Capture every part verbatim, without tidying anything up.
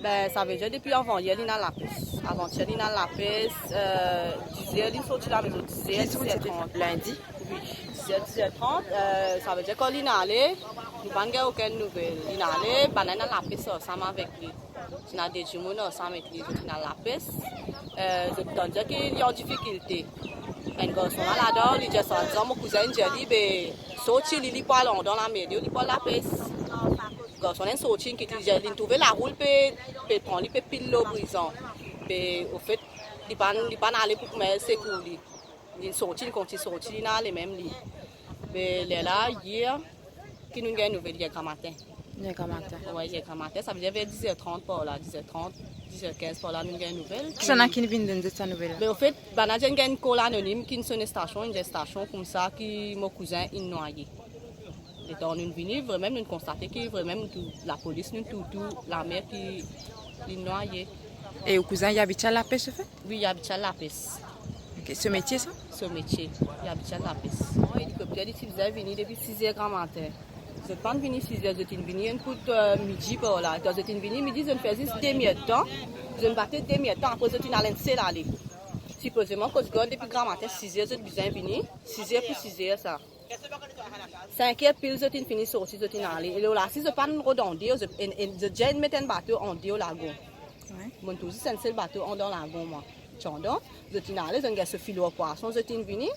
Be, savedir depi avan-yer li ena lapes. Avan-yer li ena lapes, eh, dizer li sorti lamezon, dizer, dizer trant. Lindi? Wi, dizer, dizer trant, eh, savedir kan linn ale, nou pa'nn gagn okenn nouvel. Linn ale, bann ena lapes ansam avek li. Ti ena de dimoun ansam ek li, zot ena lapes. Eh, zot tann dir ki li an difikilte. Enn garson la ladan, li dir sa, mo kouzin dir li, be, sorti li, li pou al andan lame, li pou al lapes. Garson la inn sorti, inn kit li, linn trouve laroul pe, pe pran li, pe pil lor brizan. Be, ofet, li pa'nn, li pa'nn ale pou kouma sekour li. Linn sorti, linn kontign sorti, linn ale mem li. Be, lerla, yer, ki nou gagn nouvel yer gramatin. Yer gramatin. Wi, yer gramatin, savedir ver dizer trant par la, dizer trant, dizer kinz par la, nou gagn nouvel. Kisannla ki vinn donn zot sa nouvel la? Be, ofet, bann la dir inn gagn kol anonim, ki inn sonn stasion, inn dir stasion koumsa ki mo kouzin inn nwaye. Letan nou vini, vremem, nou konstate ki vremem tou, lapolis, nou tou, tou, lamer ki linn nwaye. E ou kouzin, li abitie al lapes, ofet? Wi, li abitie al lapes. Ok, so metie sa? So metie, li abitie al lapes. Elikopter, li ti bizin vini depi siz er gramatin. Zot pa'nn vini siz er, zot inn vini enn kout, eh, midi par la. Kan zot inn vini midi, zot inn fer zis demi-er-d-tan. Zot inn bate demi-er-d-tan, apre zot inn al enn sel ale. Sipozeman, Coast Guard depi gramatin siz er zot bizin vini, siz er pou siz er sa. Sink er pil zot inn fini sorti, zot inn ale. E lor la, si zot pa'nn rod andeor, zot, enn, enn, zot dir inn met enn bato andeor lagon. Wi. Monn trouv zis enn sel bato andan lagon, mwa. Ti andan, zot inn ale, zot inn gagn so filwar pwason, zot inn vini.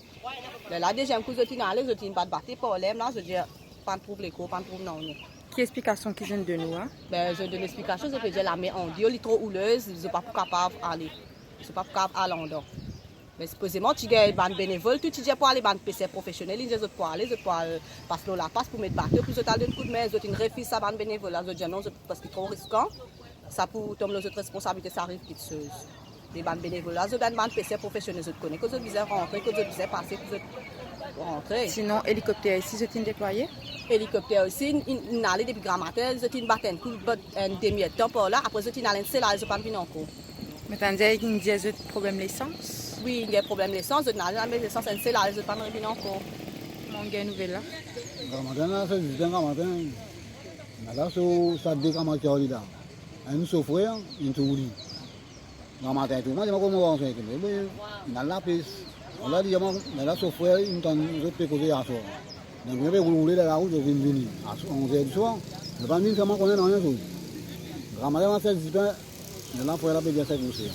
Lerla deziem kou zot inn ale, zot inn bat bate par ler la, zot dir pa'nn trouv lekor, pa'nn trouv nanye. Ki explikasion ki zot inn donn ou la? Be, zot donn explikasion, zot pe dir lamer andeor, li tro oulez, zot pa pou kapav ale. Zot pa pou kapav al andan. Me sipozeman, ti gagn bann benevol, tou ti dir pou ale, bann peser profesionel, inn dir zot pou ale, zot pou al pas lor lapas pou met bato, pou zot al donn koudme. Zot inn refiz sa bann benevol la, zot dir non, zot, parski tro riskan, sa pou tom lor zot responsabilite, si ariv kiksoz. Me bann benevol la, zot bann, bann peser profesionel, zot kone kot zot bizin rantre, kot zot bizin pase pou zot rantre. Sinon, elikopter isi, zot inn deplwaye? Elikopter isi, inn, inn, inn ale depi gramatin, zot inn bat enn kou, bat enn demi-er-d-tan par la, apre zot inn al enn sel ale, zot pa'nn vinn ankor. Me tann dir, inn dir zot problem lesans? Wi, inn gagn problem lesans, zot inn al met lesans enn sel ale, zot pa'nn revinn ankor. Kouma ou gagn nouvel la? Gramatin la, se zis gramatin. Ala so, sa de gramatin li la. Enn so frer, inn touy li. Gramatin tou, mwa, dir mwa kouma rantre, me, me, inn al lapes. Ala, dir mwa, me la so frer, inn tann zot pe koze aswar. Donk, zot pe roule, roule dan larout, zot vinn vini. A onz er diswar, zot pa'nn vinn fer mwa kone nanye tou. Gramatin, mwa, fer dipin, me la frer la pe dir sa koumsa.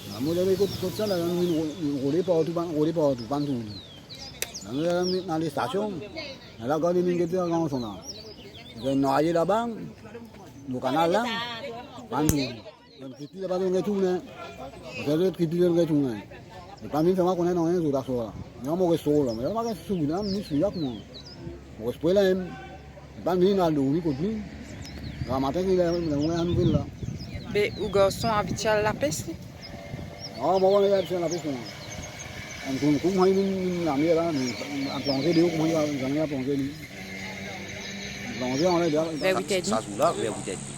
Mwa, mo dir, me kot, kot sa la, nou vinn ro-, rode partou, pa'nn, rode partou, pa'nn touy li. Mwa, mo al stasion, me la gard, inn get sa garson la. Zot inn nwaye laba, lor kanal la, pa'nn touy li. Zot kit li laba, zot retourne. Zot kit li, zot retourne. Zot pa'nn vinn fer mwa kone nanye zot aswar la. Mwa, mo res la, mwa, mo pa gagn souri la, ni souri la kouma. Mo res pre la mem. Zot pa'nn vinn al dormi kot li. Gramatin ki la, la, la, nouvel la. Be, ou garson abitie al lapes li? A, mwa, mwa, abitie al lapes, mwa. Enn kou, kou, mwa, vinn, vinn lamer la, me, al plonze deor, kouma li, zame li al plonze li. Ver wit er dmi. Sa zour la, ver wit er dmi.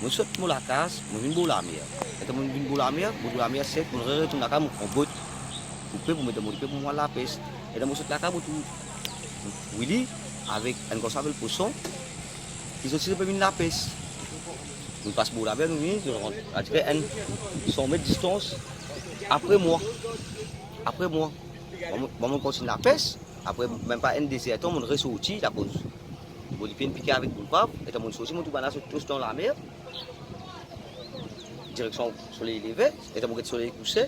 Mo sot mo lakaz, mo vinn bor lamer. Letan mo vinn bor lamer, mo trouv lamer sek, mo retourn lakaz, mo pran bot. Mo koupe pou met dan mo lipie pou mo al lapes. Letan mo sot lakaz, mo trouv Willy avek enn garson apel Poson, ki zot osi pe vinn lapes. Nou pas bor lamer, nou vini, nou rant, adipe enn san met distans apre mwa. Apre mwa. Mwa, mo, mwa, mo kontign lapes. Apre, mem pa enn de zertan, mo resorti, lakoz mo lipie inn pike avek boul krab, letan mo sorti, mo trouv bann la zot tous dan lamer, direksion soley leve, letan mo get soley kouse,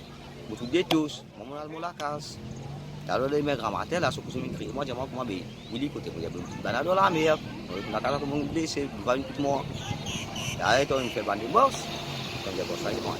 mo trouv de tous. Mwa, mo al mo lakaz. Lerla, letan gramatin la, so kouzin vinn kriye mwa, dir mwa, kouma, be, Willy, kote mo? Dir, be, bann la dan lamer. Mo retourn lakaz, mo blese, boul krab inn kout mwa. Lerla, letan inn fer bann demars, letan mo dir, bon, sa, li mwa.